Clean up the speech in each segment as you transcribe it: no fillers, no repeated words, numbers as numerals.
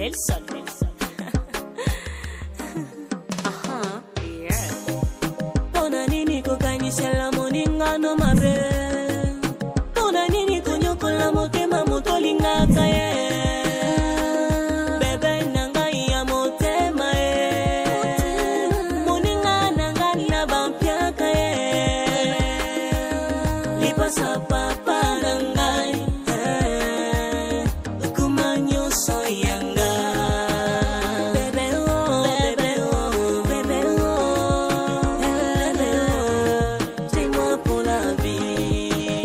Del Sol. Del Sol. Aha, yeah. Mpona nini kokanisela moningano mabe? Mpona nini konyokola motema moto olingaka ye? Bebe na ngai ya motema ye, moninga na ngai na bampiaka ye, lipasa papa na ngai eh, okoma nyonso ya nga. Bebe oh, bebe oh, bebe oh, bebe oh, c'est moi pour la vie.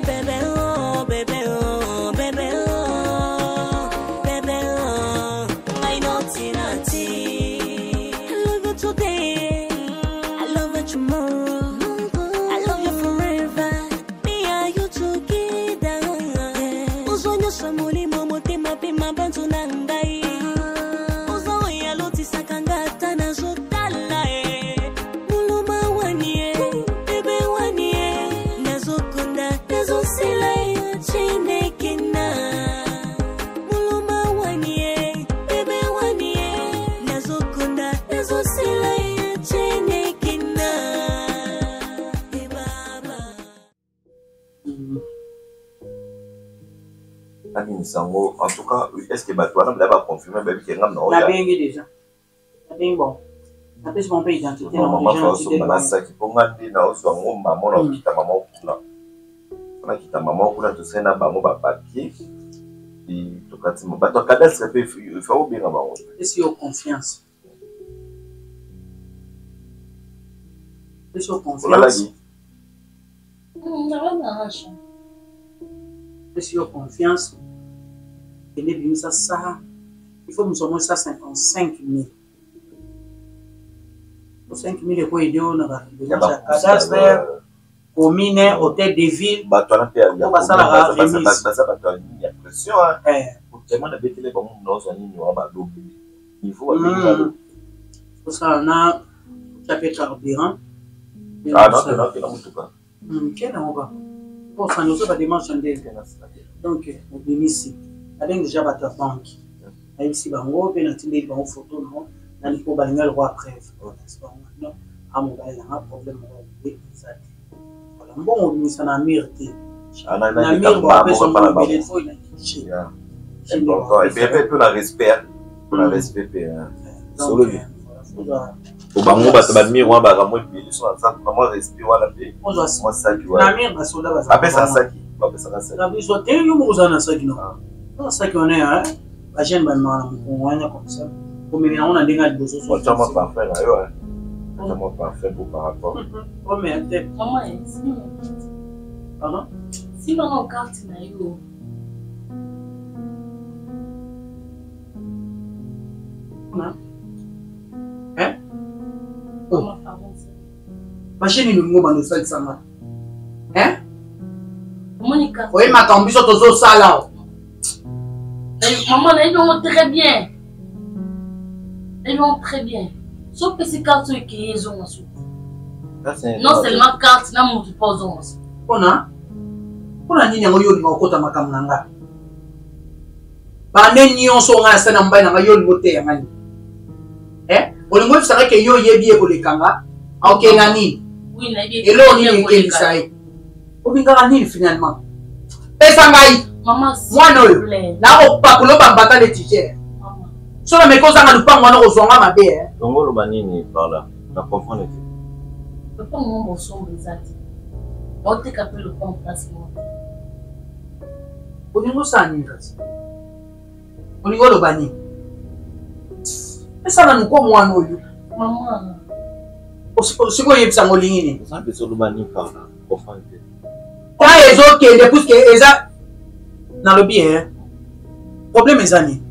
Bebe oh, bebe oh, bebe oh, bebe oh, ngai noti na ti. I love you today, I love you tomorrow, I love you forever. Me and you together. Ozwa nyonso molimo, motema mpe mabanzo na ngai. Oza oyo alotisaka nga ata nazotala ye. Moloma wani ye, bebe wani ye. Nazokonda, nazosela ye, chinekena. Moloma wani ye, bebe wani ye. Nazokonda, nazosela ye, chinekena. E baba. Nabimisa yango en tout cas. Est ce que bato wana bada baconfirme, bayebi ke ngam na oya? Nabengi déjà, nabengi, bon, napesi bango mpe identité na mama déjà fa osomba natindeli na bango. Saki mpo nga nde naozwa yango mama na okita mama kuna, nakita mama kuna, tosali na bango bapapier, tokati bato ya cadastre mpe fa obenga bango. Pesi yo confiance, pesi yo confiance. Olalaki? Pesi yo confiance, kende bimisa sa, il faut moso mo 155 000 po 5 000 ekoyede yo na badémarche ya cadastre, commune, hôtel de ville. Bato wana mpe Po basalaka remise. Baza bato ya nini, ya pression. Tellement nabetele bango, naozwa nini wana, balobi niveau babengi, balobi. Osala na otya mpe carburant. Ah, naoke na motuka. Ke nango kaka po osandi ozo badémarche ya ndenge. Donc obimisi, abengi déjà bato ya banque, nayebisi bango mpe natindeli bango photo nango nani mpo balinga lokwa preuve. Nayebisi bango non, a mobali nanga, problème moko ya boye eza te. Voilà, mbongo obimisa na mire te, na mire bapesa mbongo ebele, faut na guichet. Important et puis mpe na respect, na respect mpe solo po bango bato bamire wana bakamwa ebele so naza mwa respect wana mpe mwa saki wana na mire basoda bapesaka saki, bapesaka saki. Na biso te, yo moko ozala na saki na saki wana ya bajeune bamemaka na mokongo wana, comme ça komemela yango na ndenge ya liboso. Otya mwa parfum na yo, otya mwa parfum po par rapport omea te. Mama, pardon. Simba na carte na yo. Hein? Oh. Machine nini bando osalisanga? Hein? Omoni carte. Oye makambo biso tozosala o. Mama, nayebi yango très bien. Nayebi yango très bien. So opesi carte oyo ekeye ezonga suku. Non seulement carte na motu mpo ozonga suku. Mpona nini yango yo olinga kokota makambo na nga? Bande nyonso ngai nasali na mobali na ngai, yo olingi oteya nga nini? Eh? Olingi oyebisaka ke yo oyebi ye koleka nga? Aokende na nini? Oui, nayebi. Eloko nini ekelisa ye? Olingaka nini finalement? Pesa ngai Mama, s'il mwana te oyo plaît. nakopakola bambata neti gere. Mama. So na meki ozanga lupango wana, kozwanga mabe, eh? Yango oloba nini par là? Na comprendre te. Lopango ngo bosomba eza te. Baoteka mpe lopango place moko te. Olingi osala nini kasi? Olingi oloba nini? Pesa nanu ko mwana oyo. Mama. Sikoyo oyebisanga olingi nini? Oza mpe oloba nini par là? Comprendre te. Ta ezokende puisque eza nalobi e problème eza nini?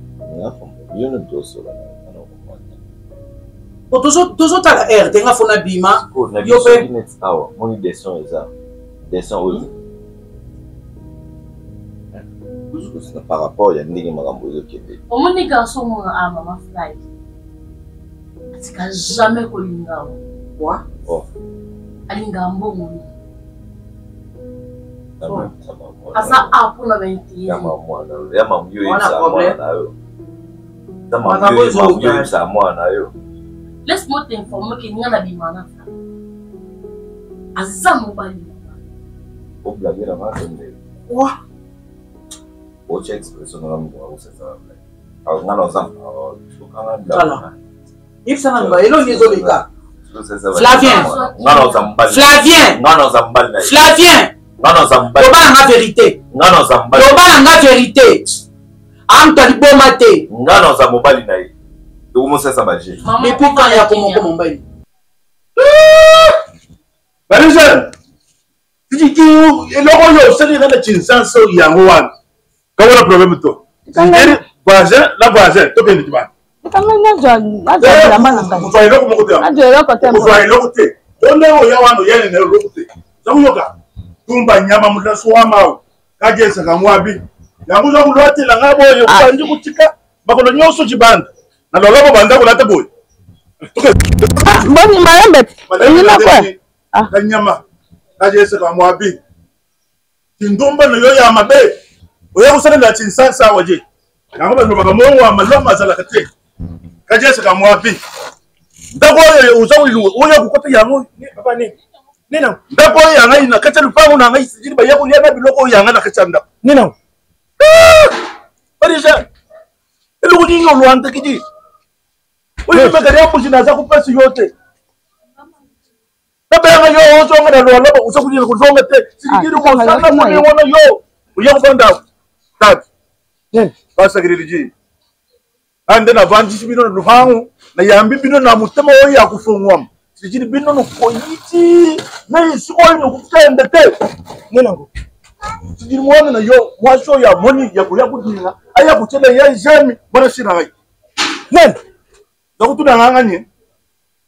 Yo nde tosola. Po tozotala aire te, nga fo nabima. Na Yo biso mpe neti awa moni dessin, eza dessin oyo par rapport ya ndenge makambo ezokende. Omoni garçon mona a mama Fly atika jamais kolinga o. Wa? Oh. Alingaka mbongo mingi. Oh. Aza a mpona baintérêt. Ya mama yo Wana yebisa problème. mwana na yo. Makambo ezoluka. Oyebisaka mwana na yo. Laisse-moi t'informer que nga nabima na Flavien. Aza mobali na nga. Oblage na nga nde. Quoi? Otya expression na nga moko akosesa na blague. Alors nga naza okanga blague. Tala. Yebisa nanu ba elongi ezoleka. Flavien. Nga naza mobali. Flavien. Nga naza mobali na ye. Flavien. Nga naza mobali. Loba na nga verite. Nga naza mobali. Loba na nga verite. Amta liboma te. Nga naza mobali na ye. Tokomosesa ba jeu. Depuis quand ya komoko mobali? Bari jeune. Tiki eloko oyo osali nga na Kinshasa oyo yango wana. Kawana problème to. Sikeri voisin na voisin tokende tibana. Kanga nazwa nazwa bilamba na ngai. Kozwa eloko moko te. Nazwa eloko te. Kozwa eloko te. To ndenge oya wana oyani na eloko te. Oza koyoka tumba nyama mulasu wama kagesaka mwabi yango oza kolwatela nga boye obandi kotika makolo nyonso cibanda na loloko banda kolata boye. Boni mayembe enyima kwe. Kanyama kagesaka mwabi kindumba na yo ya mabe oya kosalela kinsansa awa je yango balobaka mongo ya malamu azalaka te kajesaka mwabi ndako oyo oza oya kokota yango ndako oyo ya ngai na kati ya lupango na ngai sijili baya kolia na biloko oyo ya ngai na kati ya ndako nina parija eloko nini olwandakidi oyo mekali ya mbuji naza kopesi yo te Nabenga yo ozonga na lwalaba oza kulinga kozonga te silikili kosala moni wana yo oya kofanda tatu basakilili ji ande navandisi bino na luhangu nayambi bino na motema oyo ya kofongwama silikili bino nokoyiti na esika oyo nokokende te nenango sikili mwana na yo mwasi oyo amoni ya koya kolinga aya kotyela ye jemi mwana si na ngai nene zakutuna nga nganye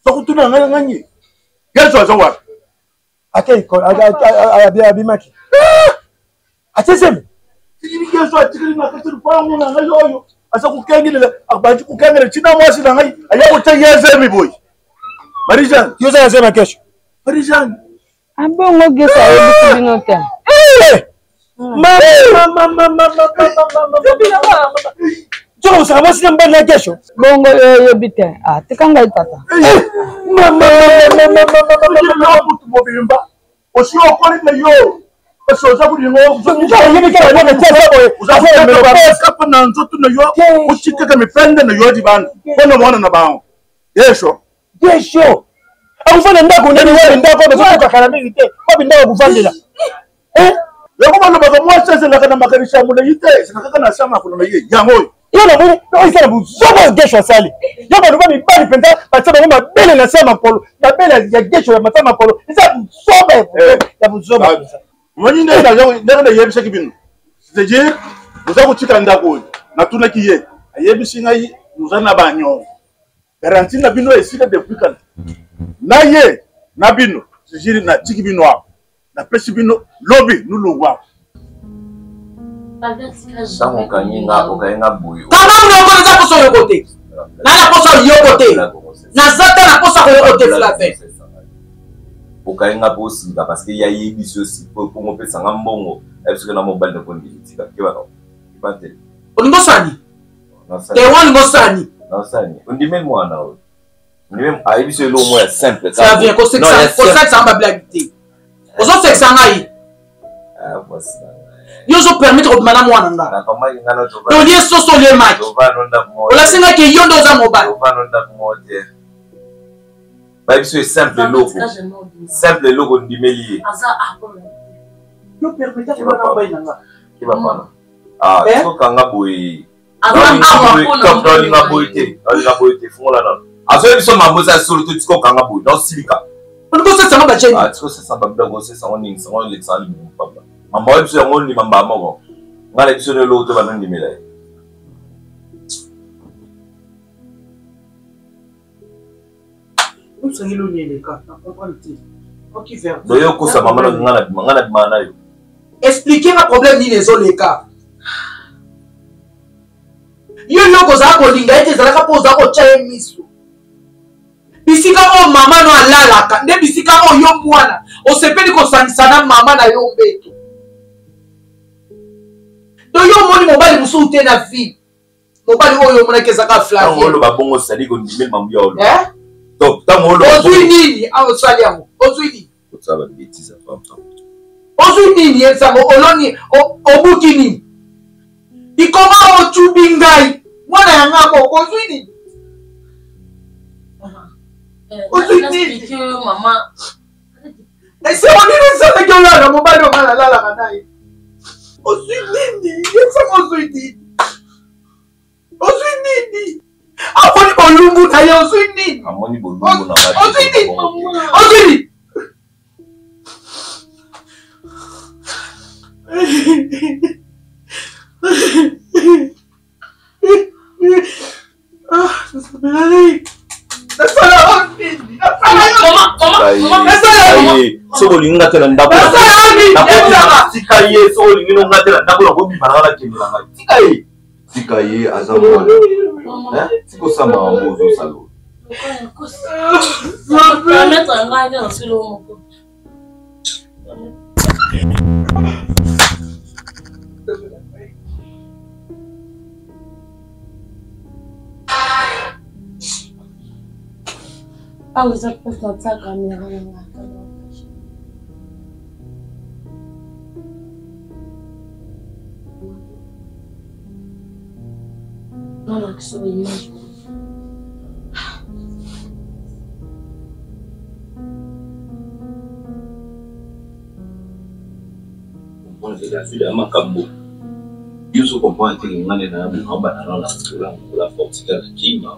zakutuna nga nganye Yesu aza wapi? Ake école abimaki. Atie zemi. Sikili Yesu atikali na kati lupango na ngai oyo aza kokengelela abandi kokengela ntina mwasi na ngai aya kotya ye zemi boye. Marie-Jeanne. Yo oza na zemi ya kesho. Marie-Jeanne. Abongo Gesu ayebisi bino te. Nzoka ozala mwasi na mobali na kesho. Bongo yo oyebi te. Ah, tika ngai tata. Mutu mobimba osi okoli na yo kasi oza kolinga kapa na nzoto na yo otikaka mipende na yo libanda mpona mwana na bango yesho Gesho akufanda ndako nani wapi ndako bazokoka kala mingi te wapi ndako akufandela yango balobaka mwasi azelaka na makanisi ya molai te ezalaka kaka na sa makolo na ye yango oyo yo namoni oyo esala buzoba oyo gesho asali yo baloba mibali mpenza batia bango mabele na se ya makolo mabele ya gesho ya masa makolo eza buzoba ya buzoba mpenza omoni ndenge nayebisaki bino c'est-à-dire oza kotika ndako oyo natunaki ye ayebisi ngai oza na banyongo garantie na bino esika depuis kala na ye na bino sijili natiki bino awa napesi bino lobi nulongwa awa ntango okangi nga okangi nga boye kanga monoko naza posa oyoko te na na posa oyoko te naza te na posa koyoko te flavin okangi nga mpo osilika parce que ya yebisi yo sikoyo mpongo opesa nga mbongo ayebi soki na mobali nako ndimi tika keba na keba te olingi osani te wana olingi osani nasani ondimeli mwana oyo ondimeli ayebisi yo eloko moko ya simple flavien kosekisa nga bablage te ozosekisa ngai yo ozopermettre kobima na mwana nga tolie soso olie maki olakisi ngai ke yo nde oza mobali bayebi so simple eloko simple eloko ondimeli ye yo permettre kobima na mobali na nga kebapana sokanga boye naolinga boye te naolinga boye te fungola nano azoyebi biso mambo eza solo to tika okanga boye naosilika olingi osesa ngo bajeni tika osesa babiloko osesa ngo nini sango olekisa libumu pamba mambo oyebi biso yango ondima mbaa moko ngai na biso na eloko te banondimela ye doyo okosa mama na ngai nabima ngai nabima na yo explike nga problème nini ezoleka yo eloko ozala kolinga ete ezalaka mpo oza kotya ye miso bisika oyo mama no alalaka nde bisika oyo yo mwana osepeli kosangisa na mama na yo mbeto to yo omoni mobali mosusu te na vie. Mobali oyo omonaki ezaka Flavien. Oloba bongo sali kondimeli mambu ya oloba. Donc ntango oloba ozwi nini awa osali yango ozwi nini? Osala ba bêtises ya femme. Ozwi nini yebisa ngo oloni obuki nini? Likoma otubi ngai mwana ya nga moko ozwi nini? Ozwi nini? Esengo nini esalaki olala mobali oyo nga nalalaka na ye? Ozwi nini? Yebisa nga ozwi nini? Ozwi nini? Amoni bolumbu na ye ozwi nini? Amoni bolumbu na ngai. Ozwi nini? Ozwi nini? Soki olingi nga te na ndako tika ye, soki olingi no nga te na ndako nakobima na nga nakendela ngai, tika ye, tika ye, aza mwana, tika osala makambo ozosala. Awa eza place natia kamera na nga. Nalakisa image. Ya makambo yo ozo comprendre te nga nde na bokamba na na ngola ngola fortika na kima.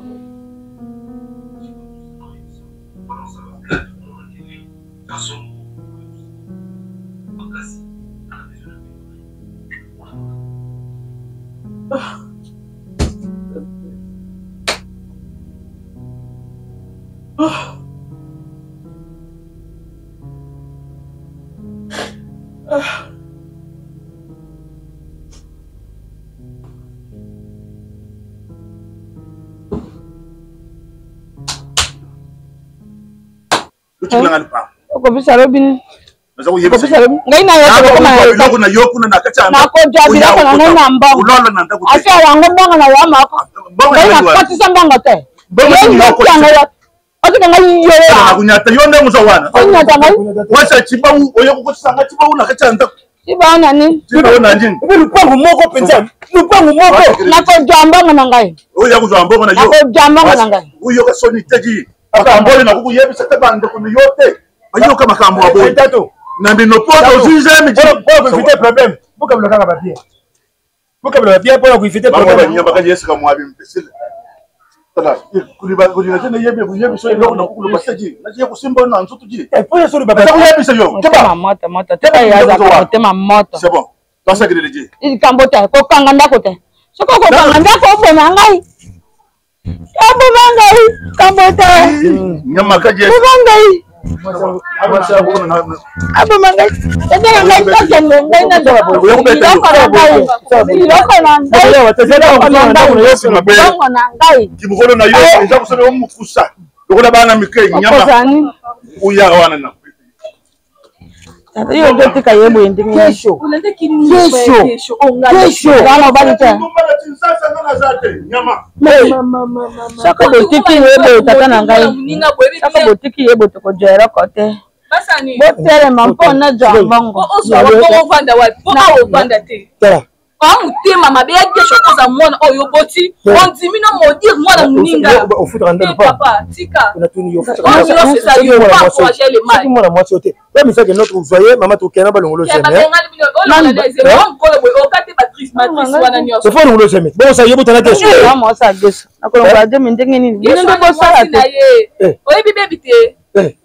Okobisa lobi ngai nakozwa biloko na ngai na mbongo asi yango mbongo na yo moko ngai nakotisa mbongo te otika ngai yonakunyata yo nde moza wana onyata ngai wasa cibau oye kokotisa nga cibau na kati ya ndako cibau na nini cibau na nini epe lupangu moko mpenza lupangu moko nakozwa mbongo na ngai oyo ya kozwa mbongo na yo nakozwa mbongo na ngai oyoka soni te makambo oyo nakoki koyebisa te bandeko na yo te bayoka makambo ya boye na bino mpo tozwi zemi koevite problème bokabela kaka babien bokabela babien mpona koevite problème kaka yesika mwabi mpesile tala kolinga te nayebi koyebisa eloko nakoki koloba te ji naye kosimba na nzoto ji koyebisa yo motema moto moto te yazaka motema moto c'est bon tosakelele ji likambo te kokanga ndako te soki okokanga ndako oboma ngai aboma ngai kambo te boma ngai aboma ngai tata na ngai tokende ngai na biloko na ngai biloko na ngai biloko na ngai mbongo na ngai kimokolo na yo eza kosala yo mokusa lokola bana mike nyama uyaka wana na Tata yo nde tika ye boye ndenge kesho kesho kesho wana obali te soko botiki ye boye tata na ngai soko botiki ye boye tokozwa eloko te botelema mpo nazwa mbongo Oa motema mabe ya gesho okoza mwana oyo oboti ondimi no maudire mwana moninga papa tika soki mwana mwasi oyo te oyebisaki notre ozoye mama tokenda balongolo zemefo olongolo zeme bongosa ye botana gesho nakolongola zemi ndenge nini bino nde bosala te oyebi bebi te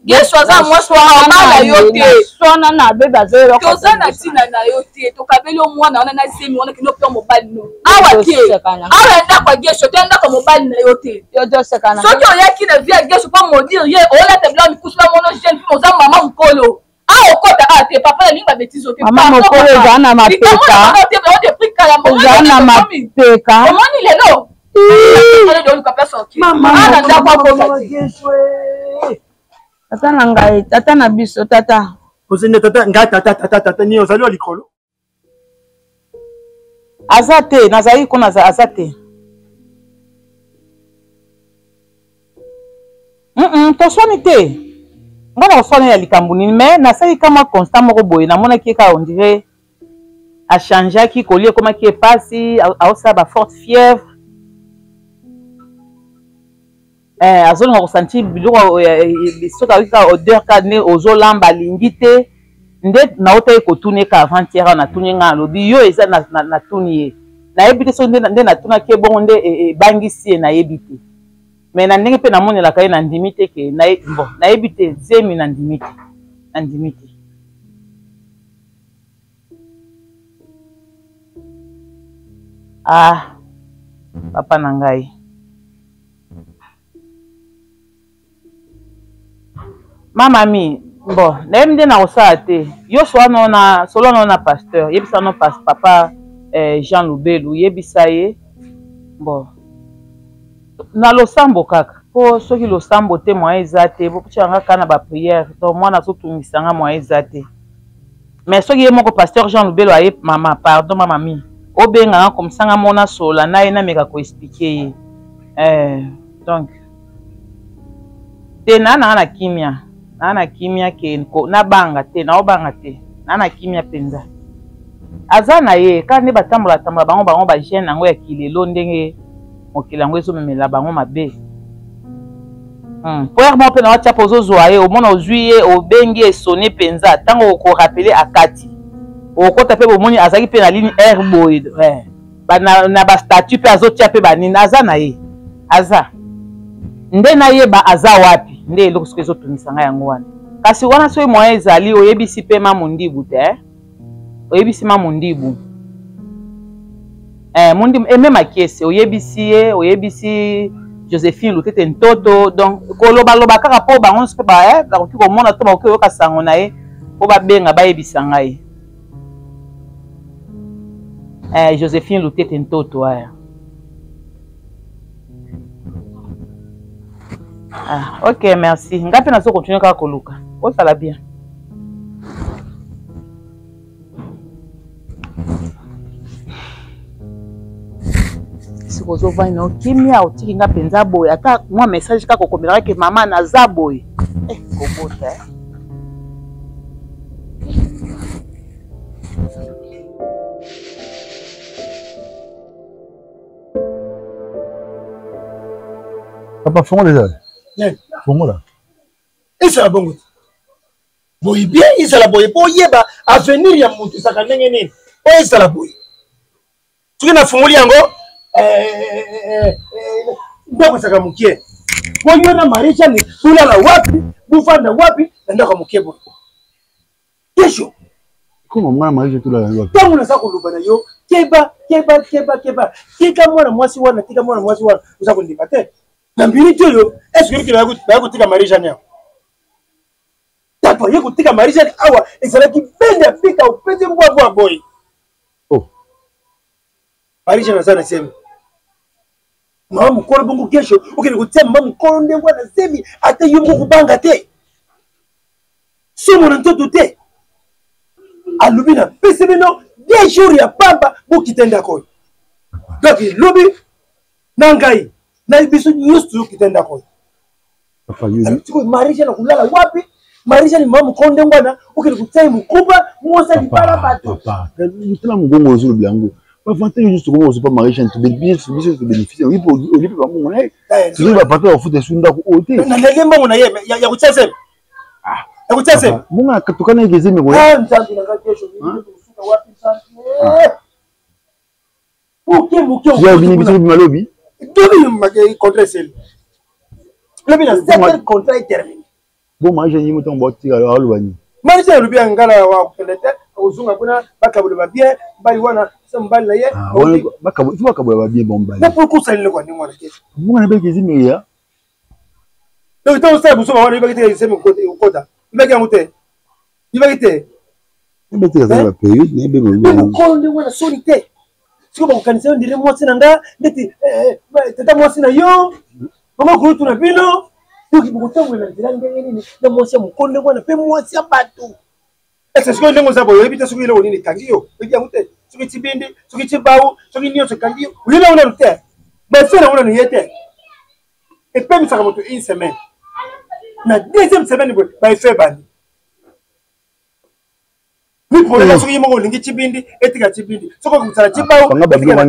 Yesu aza mwasi wana abala yo te. Swana na bebe aza eloko. Toza na ntina na yo te. Tokabeli yo mwana wana na zemi wana kino mpe mobali no. Awa te. Awa ndako ya Gesho te ndako ya mobali na yo te. Soki oyaki na vie ya Gesho mpo maudire ye olata biloko mikusu na mono jeune fille oza mama mokolo. Awa okota awa te papa nalingi ba betise te. Mama mokolo eza na mapeka. Oza na mapeka. Omoni lelo Tata na ngai, tata na biso, tata. Ozende tata ngai tata tata tata ni ozali wa likolo. Aza te, nazali kuna aza te. Toswani te. Nga na koswana ya likambo nini, mais nasali ka mwa constat moko boye, namonaki ye kaka on dirait achangeaki, kolia ekomaki ye pasi, aosala ba forte fièvre. Eh, azolinga kosentir biloko soki ayoki kaka odeur kaka nde ozolamba alingi te. Nde nautaki kotuna ye kaka avant-hier awa, natuni ye, ngai nalobi yo eza natuni ye, nayebi te soki nde natunaki ye bongo nde ebangisi ye, nayebi te. Mais na ndenge mpe namonelaka ye, nandimi te ke bon, nayebi te zemi, nandimi te, nandimi te. Ah, papa na ngai. Mama mi, bon, nayebi nde nakosala te. Yo sola no na solo no na pasteur, yebisa no pas papa Jean Lubelu, yebisa ye. Bon. Na losambo kaka. Po soki losambo te moyen eza te, bokotia nga kaka na ba prière. Donc mwana azotungisa nga moyen eza te. Mais soki ye moko pasteur Jean Lubelo aye, mama pardon mama mi, obenga nga comme ça nga mona sola na ye nameka ko expliquer ye. Donc te na na na kimia, na na kimia ke ko na banga te, na obanga te, na na kimia penza. Aza na ye kaka nde batambola tambola bango bango ba jeune yango ya kilelo ndenge mokili yango ezomemela bango mabe. Po heure moko mpe na WhatsApp ozozwa ye, omona ozwi ye, obengi ye, esone mpenza ntango okorapele akati, okota mpe bomoni azalaki mpe na ligne air boye, na ba statut mpe azotia mpe banini, aza na ye, aza nde nayeba aza wapi, nde eloko soki ezotungisa ngai yango wana. Kasi wana soki moyen ezali, oyebisi mpe ma Mondibu te, oyebisi ma Mondibu. Mondibu aime makiese, oyebisi ye, oyebisi Josephine Lutete Ntoto, donc kolobaloba kaka mpo bango nyonso mpe bakoki komona to bakoki koyoka sango na ye mpo babenga bayebisa ngai. Josephine Lutete Ntoto, Ah, ok, merci. Nga mpe nazo continuer kaka koluka. Ozala bien. Sikoyo ozovandi na yo kimia, otiki nga mpenza boye, ata mwa message kaka okomelaka ke mama naza boye. Kobota, eh. Papa, fongola eza. Nani? Fongola. Ezala bongo te. Boye bien, ezala boye po oyeba avenir ya moto ezalaka ndenge nini. Po ezala boye. Soki nafungoli yango, ndako ezalaka mokie. Po yo na Marie Jeanne bolala wapi, bovanda wapi na ndako ya mokie boye. Kesho. Koma mwana Marie Jeanne tolala wapi? Ntango naza koloba na yo, keba, keba, keba, keba. Tika mwana mwasi wana, tika mwana mwasi wana, oza kondima te. Na minute oyo, est-ce que baya kotika Marie Jeanne awa? Tata ye kotika Marie Jeanne awa ezalaki bende ya pika opesi mbwa mbwa boye. Oh. Marie Jeanne aza na zemi. Mama mokolo bongo kesho okende kotia mama mokolo ndenge wana zemi, ata yo moko kobanga te. Somo na nzoto te. Alobi na pesi bino 2 jours ya pamba bokita ndako oyo. Donc lobi na ngai na biso nyonso tozokita ndako oyo. Papa, yo Sikoyo Marie Jeanne akolala wapi? Marie Jeanne mama mokolo ndenge wana okende kotia ye mokumba mwasi ya libala bato. Papa, tala mongongo ozolobela yango. Papa, tala juste comment ozopa Marie Jeanne, biso biso tobénéficie oyi mpe oli mpe bambongo na ye. Tozoyi bapatron ya kofuta esu ndako oyo te. Naleli mbongo na ye ya kotia zemi. Ya kotia zemi. Mbongo tokana yeke zemi koya. Ah, Nzambe na ngai kesho kosuka wapi Nzambe. Moke moke. Ya bini biso bima lobi. Lobi contrat esili. Lobi na 7 heures contrat est terminé. Bon Marie Jeanne moto botika aloba nini? Marie Jeanne alobi ya ngala wa kokende te, akozonga kuna bakabola ba bien, mobali wana sa mobali na ye. Ah, wana bakabola, il faut bakabola ba bien bon mobali. Na pour kosalela eloko ya ndenge wana te. Mwana beki ezimi ya. Donc ntango osala buzoba wana oyebaki te ezemi okota. Oyebaki yango te. Oyebaki te. Oyebaki te azali ba période na ye be mokolo ndenge wana soni te. Sikoyo bakokanisa yo ndire mwasi na nga ndeti tata mwasi na yo mama kulutu na bino. Donc bokotambola na nzela ndenge nini na mwasi ya mokolo ndenge wana mpe mwasi ya bato. Est-ce que sikoyo ndenge oza boye oyebi te soki eloko nini ekangi yo? Oyebi yango te. Soki tibindi, soki tibau, soki nyonso ekangi yo. Oyebi yango nanu te. Bafere yango nanu ye te. Epemisaka moto une semaine. Na deuxième semaine boye baefe ebandi mi problème eh. Soki ye moko olingi cibindi etika cibindi soki okosala cibao ekozwa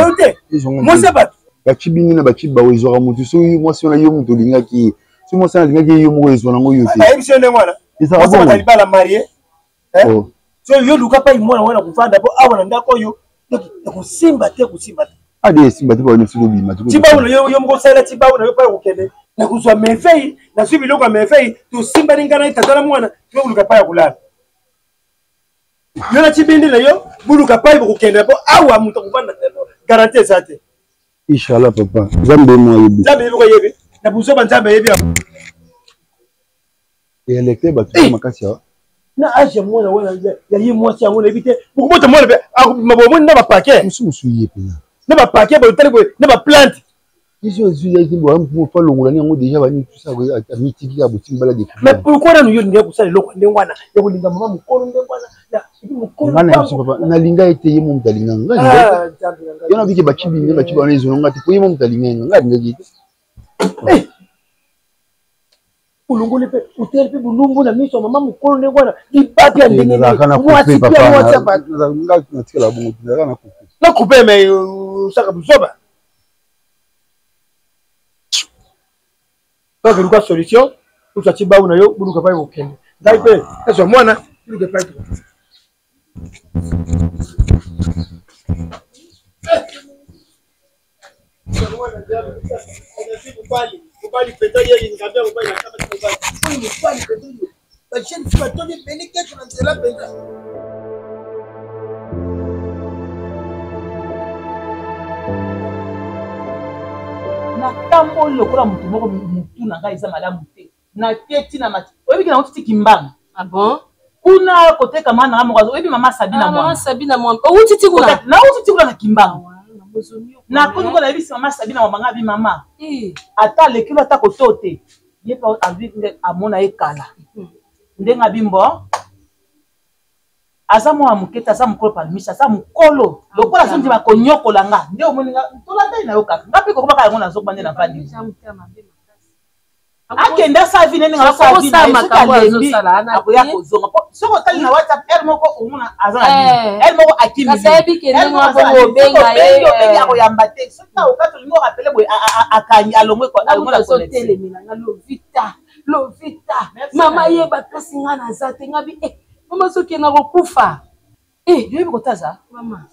yo te mwasi ya bato. Bacibindi na bacibao ezwaka motu soki mwasi wana yo moto olingaki ye, soki mwasi wana alingaki ye yo moko ezwa nango yo te. Ayebisi yo ndenge wana ezalaka bongo libala marie. Oh. So yo luka pai mwana wana kovanda mpo awa na ndako oyo ekosimba te, ekosimba te. Ade esimba te, bayo soki obima. Cibao na yo, yo moko osala cibao na yo pai okokende nakozwa merveille, nazwi biloko ya merveille, tosimbani ngai na ye tata na mwana, tokoluka pai ya kolala. Yo na cibindi na yo boluka pai bokokende mpo awa moto akovanda te, garanti eza te. Inshallah papa, Nzambe mo ayebi. Nzambe yebi ko yebi na buzoba, Nzambe ayebi yango. Électeur bato eh! makasi awa. Na age ya mwana wana ya ye mwasi yango nayebi te, bokobota mwana mpe akobima bomoni na bapake mosusu mosusu ye mpenza na bapake boye, otali boye na baplante. Biso ezwi yaki fa longola ni yango deja bani tusa amitiki kaka botiki bala. Mais pourquoi nanu yo olingaki kosala eloko ya ndenge wana ya kolinga mama mokolo ndenge wana? Nga na biso papa, nalinga ye te, ye mo moto alinga nga. Ah, yo na bike bacibi nde bacibi wana ezonga nga te po ye mo moto alinga nga, nga alingaki ye te. Eh! Olongoli mpe oteli mpe bolumbu na miso ya mama mokolo ndenge wana, libapi ya ndenge mwasi mpe mwasi ya bato. Natikala bongo, nazalaka na coupe. Na coupe me osaka buzoba. Donc luka solution, ozwa cibawu na yo, boluka pai kokende. Ngai mpe nazwa mwana, luka epai. Bajeune fille batondi ebele keke na nzela mpenza. Natamboli lokola motu moko motu na ngai eza malamu te, naketi na mati oyebi ke nauti ti Kimbangu. Ah bon? Kuna koteka mwana nanga moko, oyebi mama Sabina. Ah, mama Sabina Mwamba, outi ti kuna? Nauti ti kuna na Kimbangu. Nakomi ko nayebisi mama Sabina Mwamba, nga bi mama ata alekeli ata koto te, ye mpe azwi nde amona ye kala ndenge abi mbo aza mwana moke te, aza mokolo palmiche, aza mokolo lokola azondima konyokola nga nde omoni nga tolandai na yo kaka nga mpe kokobaka yango nazokoba nde navandi. Akende asala vi nene, nga asala vi na ye, soki alembi akoya kozonga. Po soki otali na WhatsApp heure moko omona aza na bino, heure moko akimi, heure moko aza na bino, obengi akoyamba te. Soki na okati olingi orapele boye, akangi, alongwe, alongwe na connexion. Nga Lovita, Lovita mama yeba place nga naza te, nga bi eh mama soki nakokufa. Eh, yoyebi kotaza mama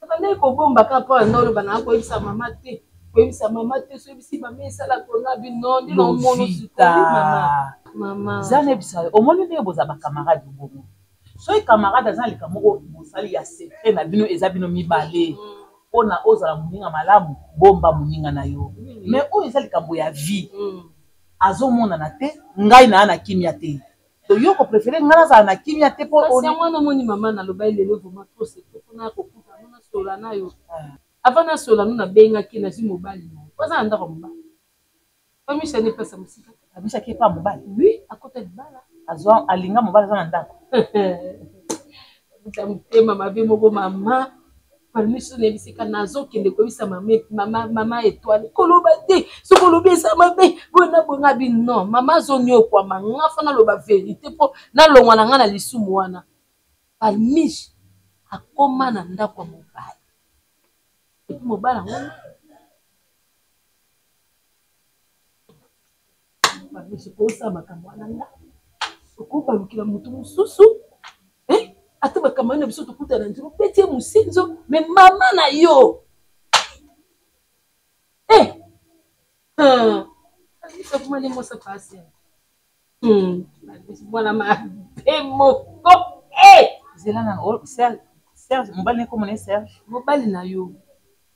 nabandaki kobomba kaka mpo na oloba na koyebisa mama te, koyebisa mama te, so oyebisi mama esala kona bino nde naomono sikoyo mama. Mama za nayebisa yo, omoni ndenge boza bacamarade bongo, soki camarade aza na likambo moko bosali ya secret na bino, eza bino mibale, mpona ozala moninga malamu, bomba moninga na yo. Mais oyo eza likambo ya vie, azomonana te, ngai naa na kimia te, to yo kopréféré ngai nazala na kimia te mpo kasi yango wana omoni mama naloba ye lelo vraiment trop c'est trop mpona kokuta no nasola na yo. Avant nasola no nabengaki, nazwi mobali na ye po aza na ndako ya mobali bamishani epesa mosika. Abisaki epa mobali? Oui, akota libala. Azwa alinga mobali aza na ndako. Buta motema mabe moko mama palmiso, nayebisika nazokende koyebisa mama, mama Etoile koloba te, soki olobi eza mabe boye na boye. Nga bi non mama azoniokwama, nga fa naloba verité mpo nalongwa na nga na lisumu wana. Palmiche akoma na ndako ya mobali epuis mobali yango palmiche okosala makambo wana nga okobalukela moto mosusu. Ata bakamani na biso tokutana na nzela obeti ye mosinzo me mama na yo eh! Akomani mwasa pasi mwana mabe moko. Zela na Serge, mobali ne komona Serge. Mobali na yo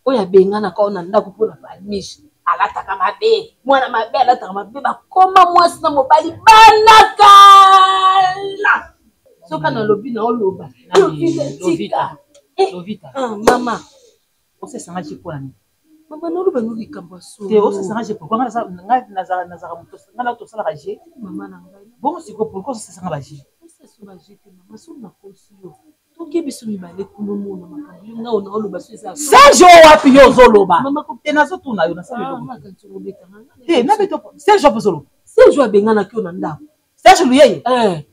oyo abenganaka oyo na ndako mpona palmiche alataka mabe, mwana mabe alataka mabe, bakoma mwasi na mobali banakala. Soki nalobi na oloba tika. Lovita. Mama. Osesanga je mpo na nini? Mama, naloba no likambo ya solo. Te, osesanga je pourquoi? Ngai nazalaka moto, ngai na tosalaka je. Mama na ngai. Bongo sikoyo pourquoi osesanga baje? Oseso baje te mama, soki nakosi yo toke biso mibale kuna omona makambo yo ngai ona oloba so eza. Serge oyo wapi yo ozoloba te? Nazotuna yo, nasala eloko te, nabeto Serge wapi ozoloba? Serge abenganaki yo na ndako. Serge Luyeye? Eh.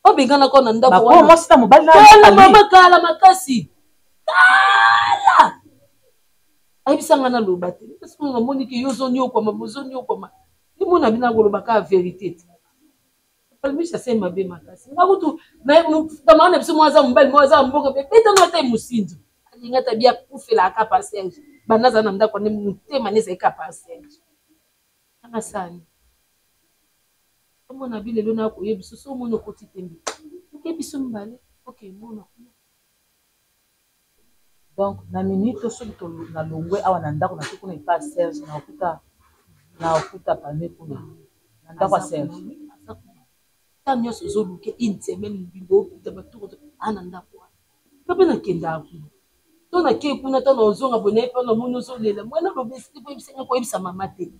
Babenganaka yo na ndako wana. Mwasi na mobali na kala mama kala makasi. Kala. Ayebisa nga naloba te. Parce que namoni ke yo ozoniokwama, bozoniokwama. Limona bino akoloba kaka verite te. Palmiche asali mabe makasi. Nga kutu camarade na biso moko aza mobali moko aza mboka pe beta nga ata mosinzo. Alinga ata bi akufelaka pa Serge. Banda aza na ndako nde motema ne ezali kaka pa Serge. Anga sani. Omona bi lelo na koyebisa so omoni okoti tembe. Oke biso mibale oke mona kuna. Donc na minute oyo soki nalongwe awa na ndako nake kuna epa Serge nakokuta nakokuta Palme kuna na ndako ya Serge. Ntango nyonso ozoluke une semaine mobimba okuta batoko a na ndako wana. Nga mpe nakendaka kuna. To nakei kuna ntango ozonga boye naye mpe namoni ozolela mwana aloba esili koyebisa nga koyebisa mama te.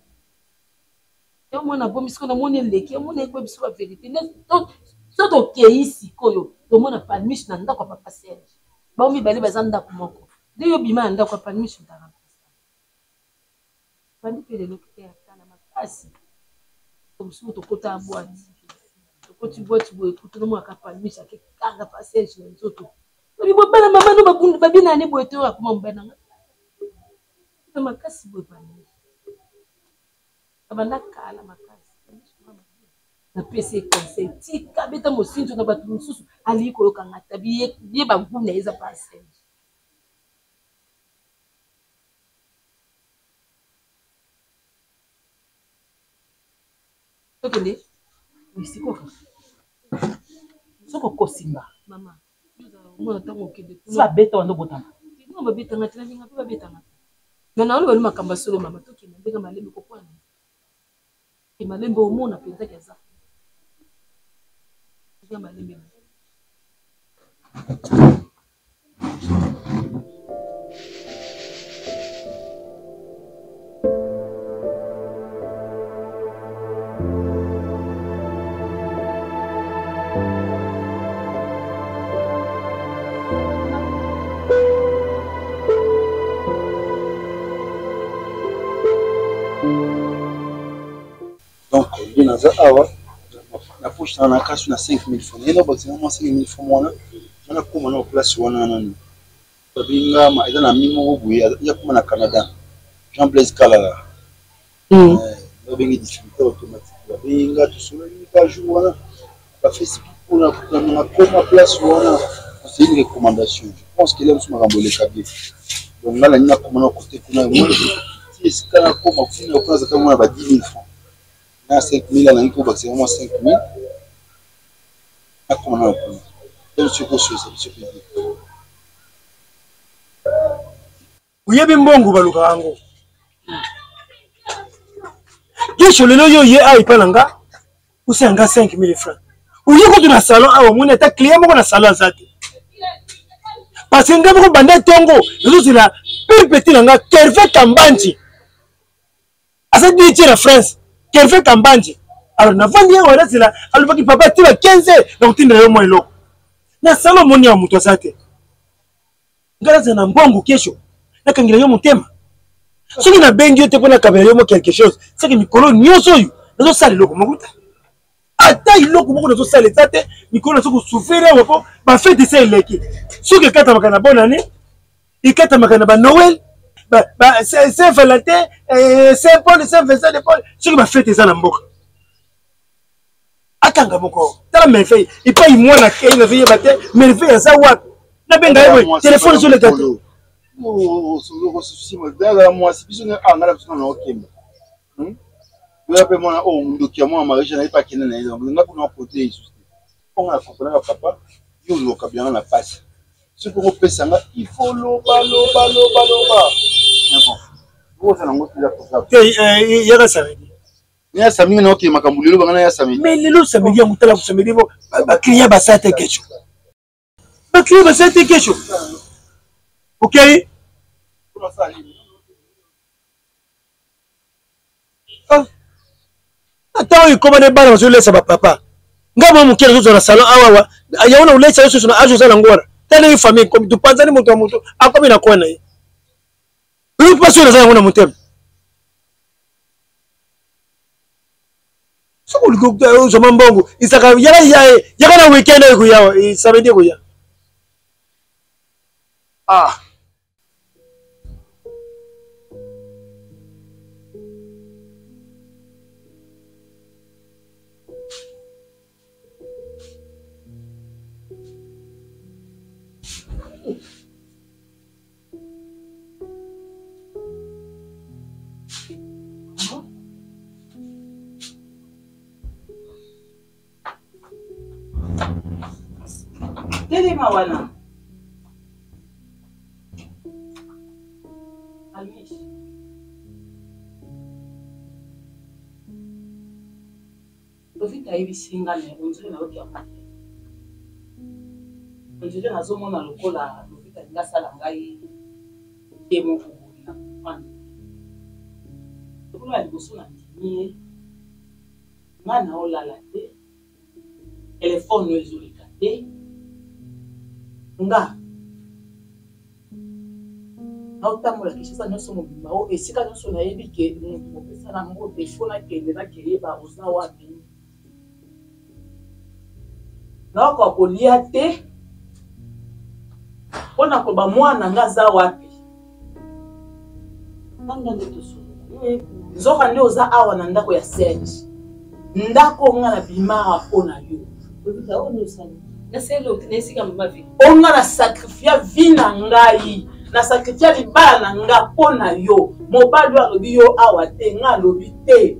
Yo mwana abomi sikoyo namoni eleki yo mwana ekoyebisa ba verite. So tokei sikoyo tomona Palmiche na ndako ya papa Serge. Bango mibale baza ndako moko. Nde yo bima na ndako ya Palmiche ntaka. Bandi mpe lelo te ya kala makasi. Mosusu tokota boîte. Tokoti boîte boye kutu nomonaka Palmiche ake kanga pa Serge na nzoto. Babi bobala mama no babundu babina ne boye te oyo akoma mobali na nga. Na makasi boye Palmiche. Abanda kala makasi. Napesi ye conseil tika beta mosinzo na bato mosusu alingi koyoka nga tabi ye bagu na ye eza pa Serge. Tokende sikoyo soki okosi nga mama omona ntango okende si babeta wanda obotama no babetanga te nalinga mpe babetanga te me naoloba no makambo ya solo mama tokende ndenge malembe kokwana te malembe omona mpenza ke aza ya malembe. Donc nde naza awa na poche na nakasu na 5000 francs naye nabakisa mwa 5000 francs wana nga nakoma na place wana nanu babengi nga eza na ami moko boye ya koma na Canada Jean Blaise Kalala babengi distributeur automatique babengi nga tosololi ka jour wana bafesi mpona nakoma place wana c'est une recommandation je pense que mosu makambo eleka bien donc nga nalingi nakoma na kote kuna ti esika nakoma kuna kuna azalaka mwana ba 10 000 francs na 5 000 nalingi kobakisa mwa 5 000 nakoma na kuna donc soki ososa biso mpe bien. Oyebi mbongo balukaka yango gesho lelo yo ye awa epai na nga osala nga 5000 francs oye kutu na salon awa omoni ata client moko na salon aza te parce que nga moko banda ntongo nazozela pire petit na nga Kerve Kambanji aza DJ na France Kerve Kambanji alors navandi awa nazela alobaki papa ti ba 15 heures nakotindela yo mwa eloko na salon omoni awa moto aza te nga nazala na mbongo kesho nakangela yo motema soki nabengi yo te mpo nakabela yo mo quelque chose seke mikolo nyonso oyo nazosala eloko moko te ata eloko moko nazosala eza te mikolo nazo kosouffrir awa mpo bafete esa eleki soki ekatamaka na bonne année ekatamaka na banoel saint valentin saint paul saint vincent de paul soki bafete eza na mboka akanga moko tala merveille epai mwana akei nazoyeba te merveille aza wapi nabenga ye boye telefone ezoleka te mwasi biso nga na biso na okemba oya mpe mwana oyo ndoki ya mwana marie na ye mpe akende na ye nga kuna kote lisusu te mpo nga na komprenaka papa yo oluka bilanga na pasi soki okopesa nga il faut loba loba loba loba mais bon oza nango te yaka samedi ya samedi na okende makambo lelo banga na ya samedi mais lelo samedi yango tala samedi bo baclient basala te kesho baclient basala te kesho okei ata oyo ekoma nde bana bazolesa bapapa ngai mwa moke nazozwa na salon awawa yango na kolesa yo susu na age oza nango wana ta ndenge famille ekomi topanzani moto ya moto akomi na coin na ye oyo mpasi oyo naza yango na motema. Soki olingi ozwa mbongo, isaka yaka ya yaka na weekend ekoya, samedi ekoya. Ah. Telema wana. Amish. Lovita ayebisi nga me ondire nayoki yango te. Ondire nazomona lokola Lovita alingi asala ngai ye moko boye na comprendre te. Lokola ya liboso nandimi ye, nga naolala te, telefone oyo ezoleka te, nga naotambola Kinshasa nyonso mobimba o esika nyonso nayebi ke moto kopesa na mbote fo nakende nakeyeba oza wapi. Naokoka kolia te mpo na koba mwana nga aza wapi. Nzoka nde oza awa na ndako ya Serge, ndako nga na bimaka mpo na yo. O nga na sacrifia vie na ngai, na sacrifia libala na nga mpo na yo. Mobali oyo alobi yo awa te, nga alobi te.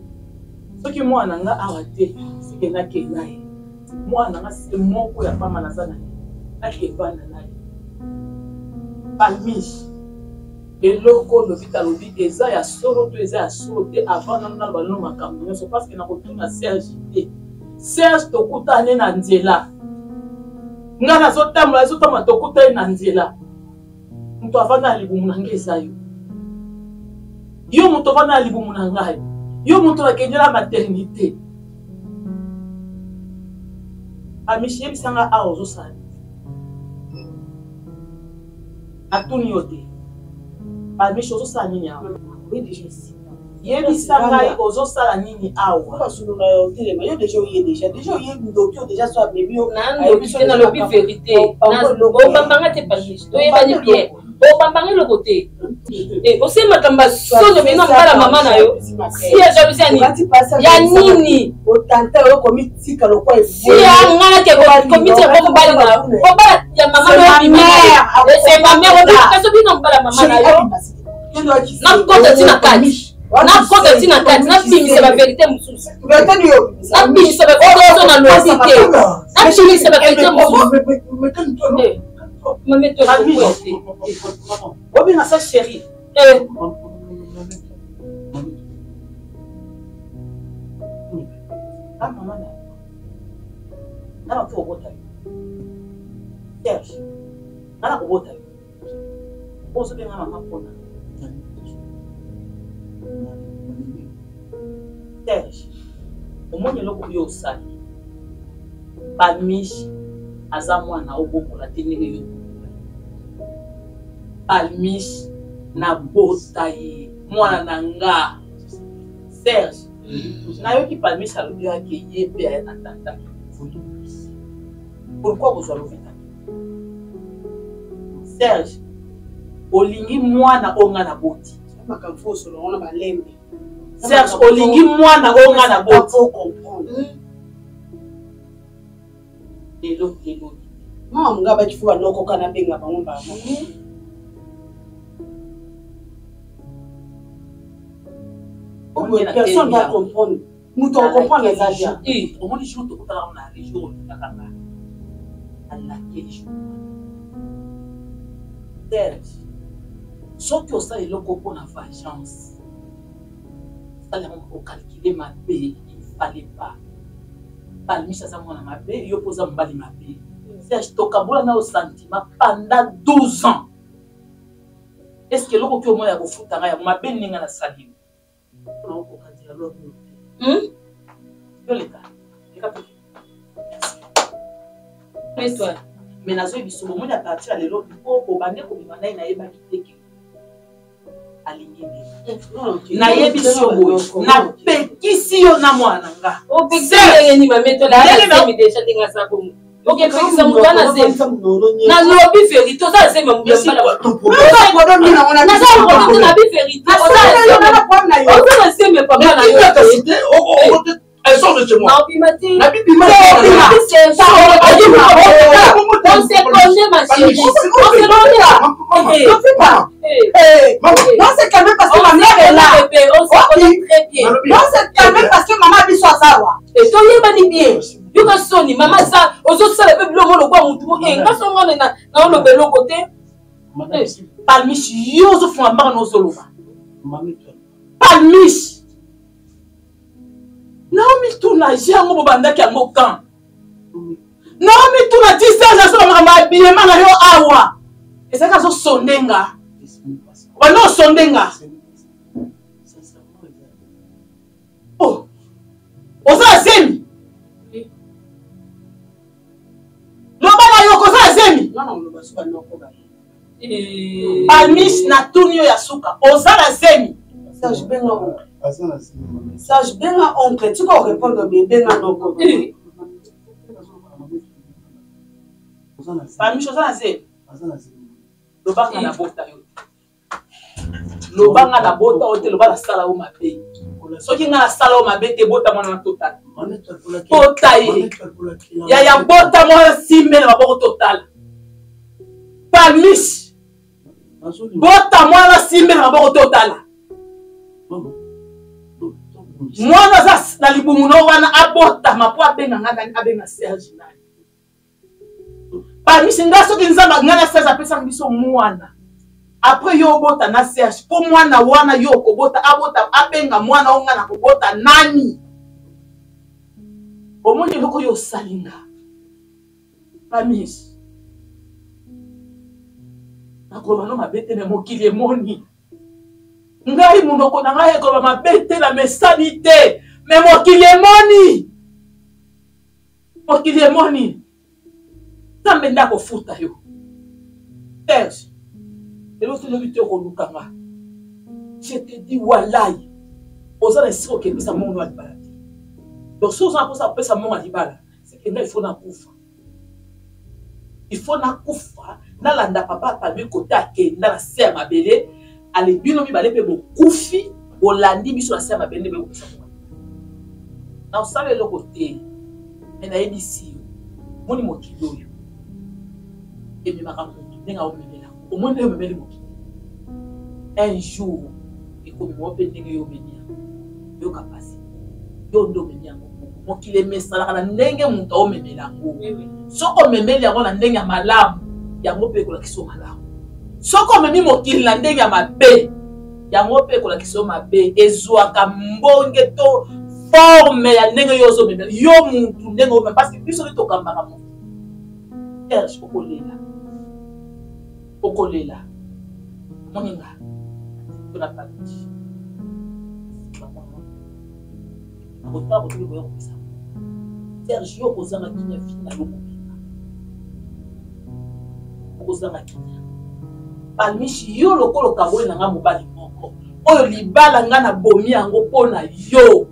Soki mwana na nga awa te, sike nakei na ye. Mwana na nga se moko ya pamba naza na ye, nakei vanda na ye. Palmiche, eloko Lovita alobi eza ya solo to eza ya solo te, avant nanu naloba nanu makambo nyonso parce que nakotuna Serge te. Serge tokutani na nzela, nga nazotambola nazotambola, tokutani na nzela, moto avanda na libumu na ngai eza yo, yo moto ovanda na libumu na ngai, yo moto nakendela maternité. Amishi, yebisa nga awa ozosala nini? Natuni yo te. Amishi, ozosala nini awa? Yebisa ngai ozosala nini awa? Yo deja oye deja deja oye ndoki oyo deja so amemi yo. Ndoki te, nalobi verité. Obambanga te Palmiche, toyebani bien. Obambanga eloko te. Osali makambo ya solo bino mbala mama na yo. Si ya jalousie ya nini? Ya nini? Otanta yo komitika lokwa Si ya nga nake komitika po mobali na yo. Mobala ya mama na yo bimi. C'est ma mère, obimi kasi obino mobala mama na yo. Nakota ti na kati. Nakota ti na kati, nabimisa ba verité mosusu. Nabimisa ba verité mosusu na lobi te. Nabimisa ba verité mosusu. Mame to te. Obenga sa chérie. Ah, mama na. Nga nakoki kobota yo. Serge, nga nakobota yo. Ozobenga mama mpona Serge, omoni eloko oyo osali. Palmiche aza mwana obokola te ndenge yo obokola. Palmiche nabota ye mwana na nga. Serge, nayoki Palmiche alobi ake ye mpe aya na tata. Pourquoi kozwa Lovita? Serge, olingi mwana oyo nga naboti. Makambo fo osolola wana balembe. Serge, olingi mwana oyo nga naboti. Lelo lelo. Mama nga baki fo banokoka nabenga bango mbala moko. Personne va comprendre. Moto akokomprendre eza bien. Omoni jour tokutanaka na région olingaka nga. Alakeli jour. Serge, soki osala eloko mpo na vengeance, osala yango okalkile mabe, il fallait pas. Palmiche aza mwana mabe, yo mpo oza mobali mabe. Serge, tokabola na yo sentiment pendant 12 ans. Est ce que eloko oki omona ya kofuta ngai yango mabe ndenge nasali yo? Naokoka dialogue oyo te. Yo leka. Leka toke. Mets-toi. Mais nazoyebi biso bomoni à partir ya lelo mpo obande kobima naye nayebaki te ke. Alingi nde. Nayebisi yo boye, napekisi yo na mwana na nga. Okepekisa moto wana zemi, nalobi verité, oza zemi nabi verité, oza na zemi papa na yo. Elle sort de chez moi. Naobima te. On se connaît, ma chérie. On se connaît. On se calme parce que ma mère est là. On se connaît très bien. On se calme parce que maman biso azawa. Et toyebani bien. Yoka soni, mama za ozosala mpe biloko lokwa mutu mo nga so ngana naoloba eloko te. Palmiche, yo ozofunga mbaka na ozoloba. Palmiche. Naomi tuna je yango bobandaki yango kan. Naomi tuna ti Serge azoba makambo ya bilema na yo awa. Ezalaki azosonde nga. Obanda osonde nga. Oh. Oza na zemi? Loba na yo koza na zemi? Palmiche natuni yo ya suka. Oza na zemi? Serge benga oncle. Serge benga oncle, tika orépondre bien, benga noko. Palmiche oza na zemi? Lobanga na bota yo te. Lobanga na bota yo te, loba nasala yo mabe. Soki nga nasala yo mabe te, bota mwana na totala. Bota ye. Yaya bota mwana simbe na maboko totala. Palmiche. Bota mwana simbe na maboko totala. Mwana aza na libumu no wana abotama po abenga nga nani, abenga Serge nani. Palmiche nga soki nzambe nga na Serge apesaka biso mwana. Après yo obota na Serge po mwana wana yo okobota abota abenga mwana o nga na kobota nani. Omoni eloko yo osali nga. Palmiche. Nakoloba no mabe te me mokili emoni. Ngai monoko na ngai ekoloba mabe te na mesani te me mokili emoni. Mokili emoni. Nzambe nde akofuta yo. Serge, lelo tolobi te okoluka nga. Je te dis wallahi, oza na esika okepesa mbongo ya libala te. Donc soki oza na mposa kopesa mbongo ya libala, c'est que ngai il faut nakufa. Il faut nakufa, nalanda papa Palmi kote akenda na se ya mabele, ale bino mibale mpe bokufi, bolandi biso na se ya mabele nde bokopesa mbongo. Na osala eloko te, me nayebisi yo, omoni mokili oyo ememaka motu ndenge aomemela, omoni ndenge omemeli mokili. Un jour ekomema yo mpe ndenge yo omemi yango, yoka pasi, yo nde omemi yango. Mokili emesanaka na ndenge moto aomemela yango. Soki omemeli yango na ndenge ya malamu, yango mpe ekolakisa yo malamu. Soki omemi mokili na ndenge ya mabe, yango mpe ekolakisa yo mabe. Ezwaka mbonge to forme ya ndenge yo ozomemela yo mutu ndenge omema, parce que biso nde tokambaka motu. Serge, okolela, okolela omoni nga tona Palmiche akotala kotoki koya kopesa. Serge, yo okozanga kimia vie na yo mobimba, okozanga kimia. Palmiche, yo lokola okaboli na nga mobali moko oyo libala nga nabomi yango mpo na yo,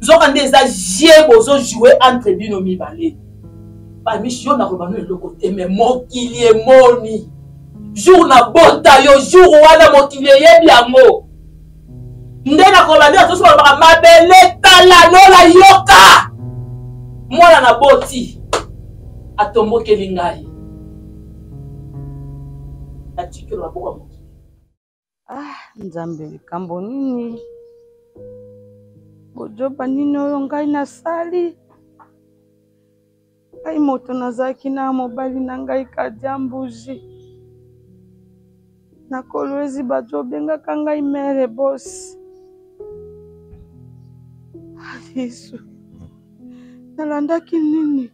nzoka nde eza jeu bozojoue entre bino mibale. Palmiche, yo nakoloba no eloko te me mokili emoni jour nabota yo, jour wana mokili eyebi yango. Nde nakoloba nde bato balobaka mabele tala lola yoka, mwana na boti atombokeli ngai, natiki yo na maboko ya mokili. Ah, Nzambe, likambo nini bojoba nini oyo ngai nasali? Ngai moto nazalaki na mobali na ngai Kadia Mbuji na Kolwezi, bato obengaka ngai mere boss. Ah, Yesu, nalandaki nini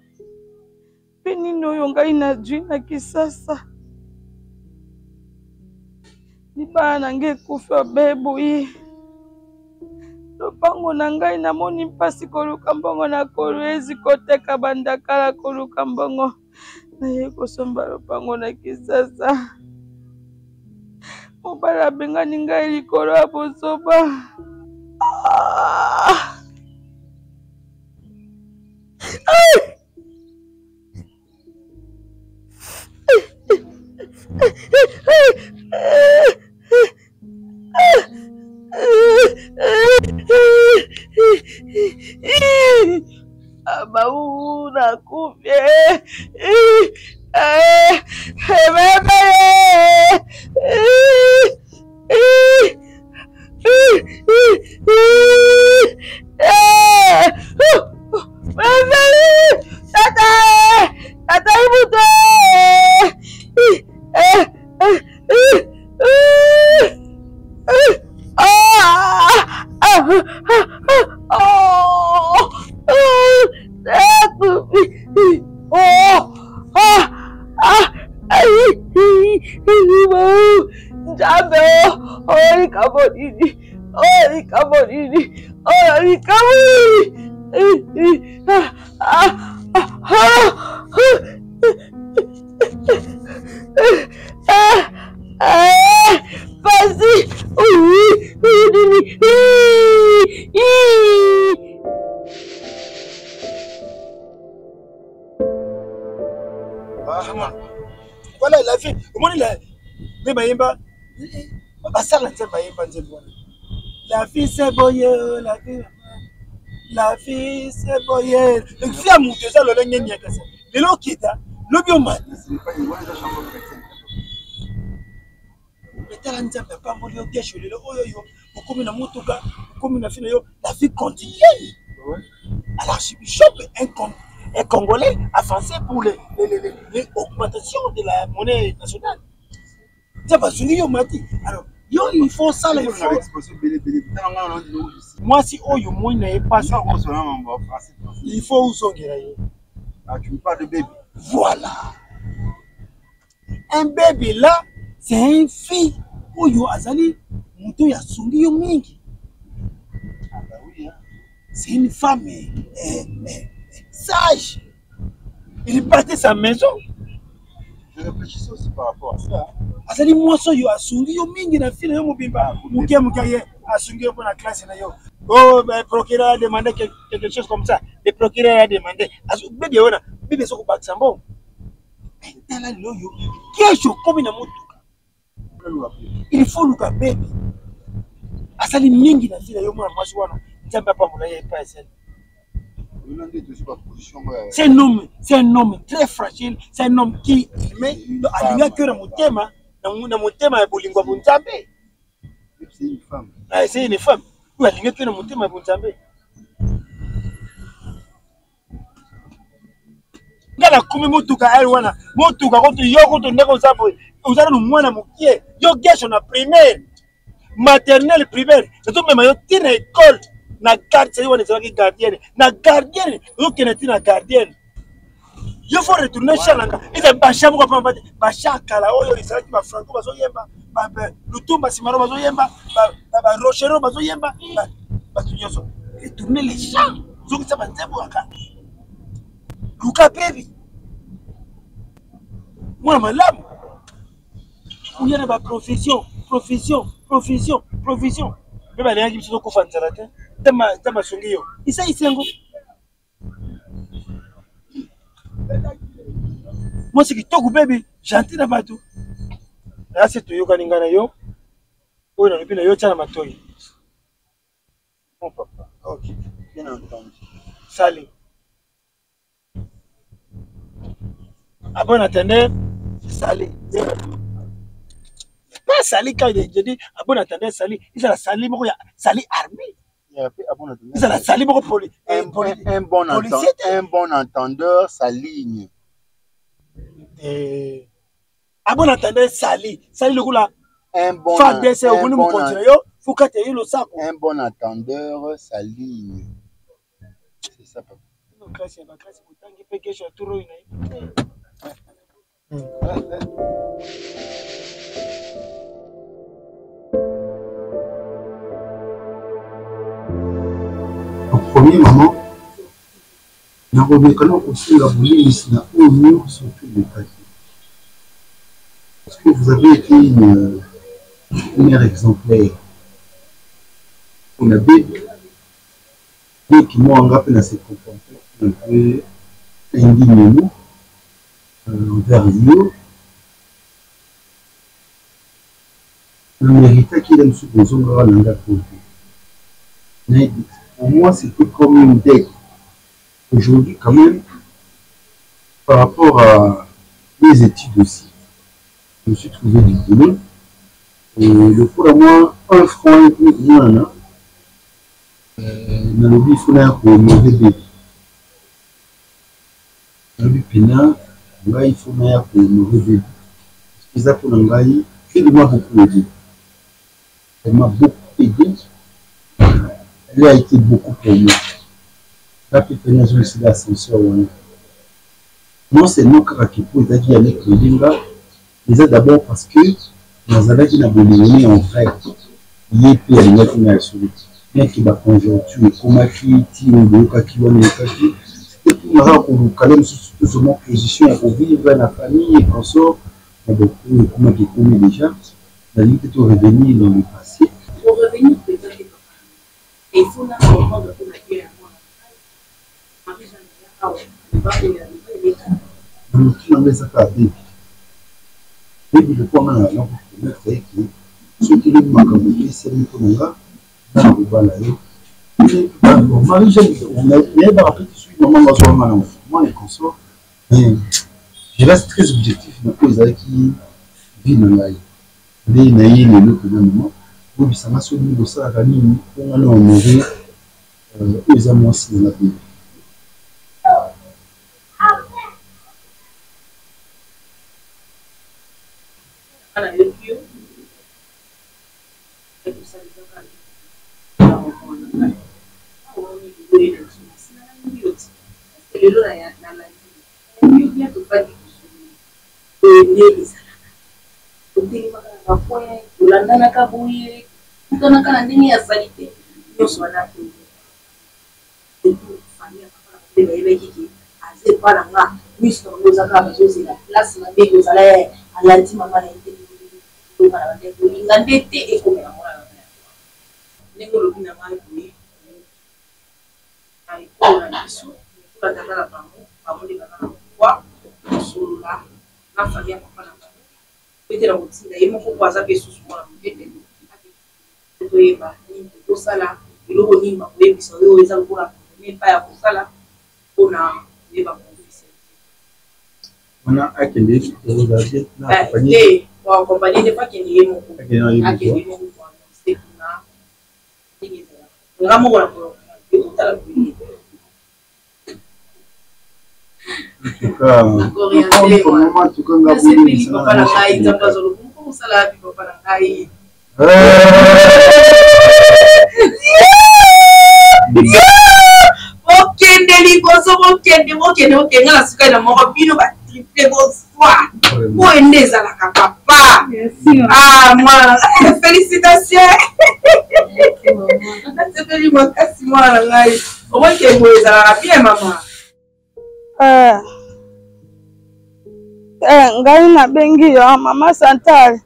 mpe nini oyo ngai nazwi na Kisasa? Libala na ngai ekufi obeboyi lopango na ngai, namoni mpasi koluka mbongo na Kolwezi, koteka bandakala koluka mbongo, naye kosomba lopango na Kisasa. Mobali Abengani ngai likolo ya bozoba. Ah! Abau nakufi meme. Tata, tata ibuto. Nzambe oyo likambo nini? Oyo likambo nini? Oyo likambo nini? Pasi. Voilà la vie. Omoni la nde bayemba basala nzembo, bayemba nzembo wana: la vie c'est boye, la vie, la vie c'est boye. Vie ya moto eza lolenge nyakasa: lelo okita, lobi omata. Etala, Nzambe apamboli yo kesho. Lelo oyo yo okomi na motuka, okomi na fi na yo. La vie continue. À l'archibishop, un Congolais avancé pour les augmentations de la monnaie nationale. Nzambe azongi yo mati. Alors yo, il faut sala, il faut mwasi oyo moi na ye pasi, il faut ozongela ye. Ah, tu me parles de baby. Voilà. Un bébé là, c'est un fille oyo azali moto oyo asungi yo mingi. Ah bah oui, hein. C'est une femme sage. Il partait sa maison. Je réfléchissais aussi par rapport à ça. Azali mwasi oyo asungi yo mingi na fille na yo mobimba. Moke moke ye asungi yo mpona classe na yo. Oh, ben, procureur a demandé quelque chose comme ça, le procureur a demandé. Bébé wana, bébé soki obakisa mbongo. Tala lelo oyo kesho okomi na motuka, il faut luka bébé. Asali mingi na vie na yo. Mwana mwasi wana, Nzambe apambola ye epai asali. C'est un homme, c'est un homme très fragile, c'est un homme qui mais alingaki yo na motema, na motema ya bolingo ya bonzambe. C'est une femme. Ah, c'est une femme oyo alingaki yo na motema ya bonzambe. Nga nakomi motuka aile wana, motuka kutu yo kutu ndenge oza boye, oza nanu mwana mokie. Yo gesho na primaire, maternelle, primaire, nazomema yo ti na ekole na garde wana ezalaki gardienne. Na gardienne ozokende ti na gardienne. Yo faut retourner champ nanga eza basha moko pamba te, basha kala oyo ezalaki bafranco bazoyemba, Lutumba Simaro bazoyemba, barochero bazoyemba, bato nyonso. Retourner les champs, ozokisa banzembo ya kala. Luka bebi, mwana malamu, oya na baprovision, provision, provision, provision. Mpe balingaki biso tokufa nzala te. Nzambe asungi yo, isa isengo. Mwasi kitoko, bebi gentil na bato. Nasi toyokani, ngai na yo. Oyo nalobi na yo, tia na matoi. Bon papa. Ok. Bien entendu. Sali à bon entendeur sali, pas sali. Quand je dis à bon entendeur sali, ezala sali moko ya sali armée, ezala sali moko poli Un policier te. Un bon entendeur s'aligne. Eh, à bon entendeur sali, sali lokola Un bon, FARDC un omoni bon, mokonzi na yo fukata ye losako. Un bon entendeur s'aligne. C'est ça, papa. Classe ya baclasse botangi mpe kesho ya tour oyo nayebi te. En premier moment, nakomeka na kosenga bolimbisi na oyo nyonso tolekaki, parce que vous avez été une, Mère exemplaire mpona baby leki mwa nga mpe na se comporte un peu indignement envers yo. Na meritaki ye mosusu kozongaka na ndako oyo te. Nayebi te. Pour moi c'était comme une dette. Aujourd'hui quand même par rapport à mes études aussi, je me suis trouvé du boulot. Et lokola mwa un franc ekomi komonana, nalobi il faut naya ko honorer baby. Nalobi pena ngai il faut naya ko honorer baby. Parce que eza pona ngai, baby m'a beaucoup aidé. Elle m'a beaucoup aidé. Elle a été beaucoup pour moi. Nga pe pena nazongisela ascenseur wana. Non seulement kaka ke po ezalaki ya leki aide nga, eza d'abord parce que nazalaki na bolingo ne en vrai. Ye pe alingaki nga ya solo. Bien que ba conjoncture ekomaki ti oyo boyokaki wana eyokaki, c'était pour na kaka koluka le mosusu tozwa mwa position ya kovivre na famille et consort. Mais bon, oyo ekomaki ekomi déjà. Nalingi te to revenir dans le passe. Ko revenir penza te papa na ngai. Il faut na comprendre mpo na bien ya mwana na ngai. Marie Jeanne aya awa aloba oyo aloba eleka. Na motu na ngai eza kaka baby. Baby lokola nga na ko promettre ye ke soki lobi makambo epesami mpo na nga, nga na kobala yo. Bon, Marie Jeanne, nayebaka mpe te soki mama nga azwaka nga na moi et consort. Mais je reste très objectif na oyo ezalaki vie na ngai. Nde naye lelo mpenza mama, boyebisa nga soki bino bosalaka nini mpo nga na honore oyo eza mwasi na nga baby. Nga nayoki yo kosala eza kaka na comprendre ngai omoni lelo ye na biso nasi nalandi yo ti eske lelo nalandi yo bien tofandi tosolola boye nde ezalaka totelemaka na bacoin tolandanaka boye kutanaka na ndenge ya salite nyonso wana toyebi famille ya papa na bango nde bayebaki ke aza epa na nga miso na bango eza kaka bazozela place mabe kozala ye alandi mama na ye te Loba na bande kolinga nde te ekomela mwana na ngai ndenge olobi na ngai boye na ekolo na biso lokola tata na bango bango nde baza na pouvoir kosolola na famille ya papa na bango pete na kotinda ye moko po aza mpe susu mwana moke te toyeba nini tokosala eloko nini bakoyebisa oyo eza lokola premier pas ya kosala mpona koyeba wana akende kozala bien na eh, accompagner te ko accompagner te akende ye moko akende ye moko ko annoncer kuna ndenge ezalaka nga moko na ekotala boye. Nasepeli papa na ngai nzambe azwa lokumu mpo mosala yapi papa na ngai. Bokende liboso bokende bokende bokende nga na sukali na moko bino ba triple bozwa boye nde ezalaka papa ah mwana félicitation nasepeli makasi mwana na ngai omoni ke boye ezalaka bien mama. Eh. Eh, ngai nabengi yo mama Chantal.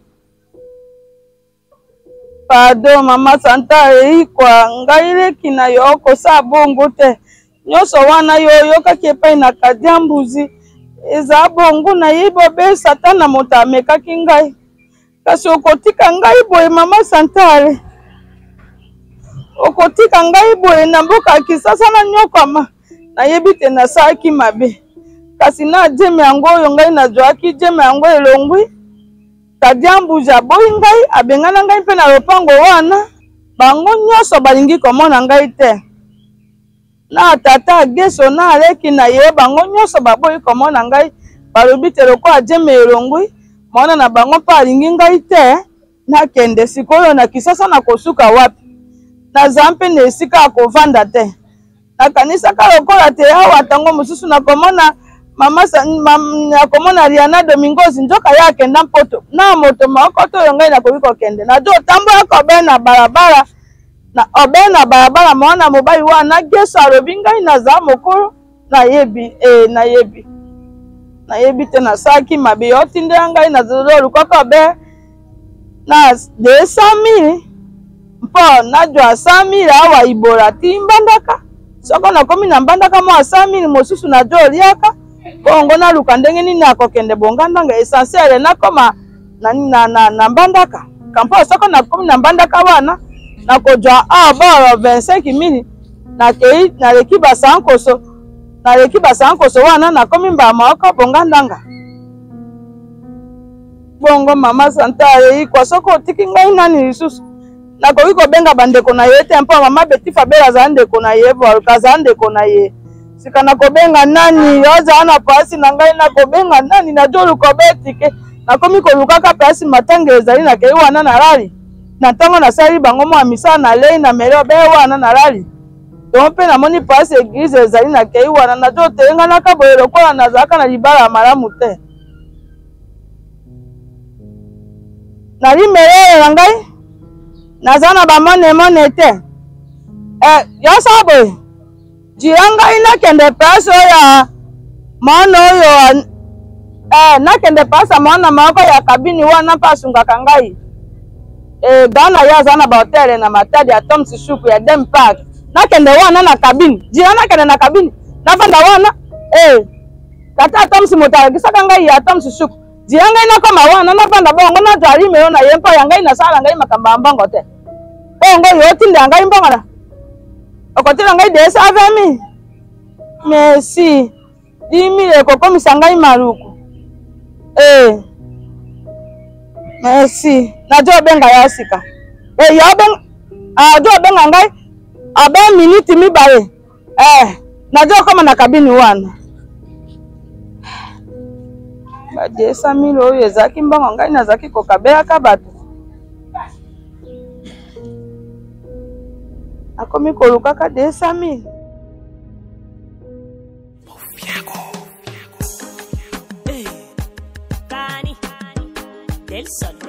Pardon mama Chantal eikwa ngai leki na yo kosala bongo te. Nyonso wana yo oyokaki epai na Kadia Mbuzi eza bongo nayebi obe Satana moto amekaki ngai. Kasi okotika ngai boye mama Chantal, okotika ngai boye na mboka ya Kisasa na nyokwama. Nayebi te nasalaki mabe, kasi na jeme yango oyo ngai nazwaki jeme yango elongwi. Kadia Mbuzi aboyi ngai, abengana ngai mpe na lopango wana. Bango nyonso balingi komona ngai te. Na tata Geso na leki na ye, bango nyonso baboyi komona ngai. Balobi te lokola jeme elongwi, mwana na bango mpe alingi ngai te, nakende sikoyo na Kisasa. Nakosuka wapi? Naza mpe na esika ya kovanda te. Nakanisaka lokola te awa tango mosusu nakomona mama nakomona Rihanna Domingos, nzoka ye akenda Mpoto na moto moko to oyo ngai nakoki kokende. Nazo tambola kobe na balabala na obe na balabala, mwana mobali wana Geso alobi ngai naza mokolo, nayebi eh, nayebi nayebi te nasalaki mabe yo tindela ngai nazolukaka be. Na 200 000 mpo najwa 100 000 awa ibola ti Mbandaka. Soko nakomi na Mbandaka mwa 100 000 mosusu najwa oliaka bongo naluka ndenge nini nakokende bongandanga essentiel nakoma na, na, na, na Mbandaka. Kampo soko nakomi na Mbandaka wana nakozwa awa boro 25 000 nakei naleki basankoso naleki basankoso wana nakomi mbala moko bongandanga. Bongo mama Santa ayei kwa soki otiki ngai nani lisusu nakoki kobenga bandeko na ye te mpo mama Beti Fabela azala ndeko na ye, Volka azala ndeko na ye. Sika nakobenga nani? Yo azala na pasi na ngai, nakobenga nani? Najoluka betike nakomi kolukaka place matanga ezali, nakei wana nalali na ntongo, nasali bango mwa misala, nalei na meli obe wana nalali to mpe namoni place eglise ezali, nakei wana nazotelenganaka boye lokola nazalaka na libala ya malamu te. Nalimelele na ngai naza na bamonemone te. Eh, yosa boye jila ngai nakende place oyo ya mwana oyo eh, nakende place ya mwana moko ya kabini wana mpe asungaka ngai. Eh, gana ye aza na bahotele na Matadi ya Toms Shuku ya Dem Park. Nakende wana na kabini, jila nakende na kabini nafanda wana eh, tata Toms moto alakisaka ngai ya Toms Shuku jila ngai nakoma wana nafanda bongo nazwa limelo na ye mpo ya ngai nasala ngai makambo ya mbongo te. Bongo yo otinda ngai mbongo na okotinda ngai 220 000 merci 10 000 ekokomisa ngai maluku eh merci nazo obenga ya sika eh yo obenga azo obenga ngai abe miniti mibale eh nazo okoma na kabini wana ba 200 000 oyo ezalaki mbongo ngai nazalaki kokabelaka bato akomi kolukaka 200 000. Delson.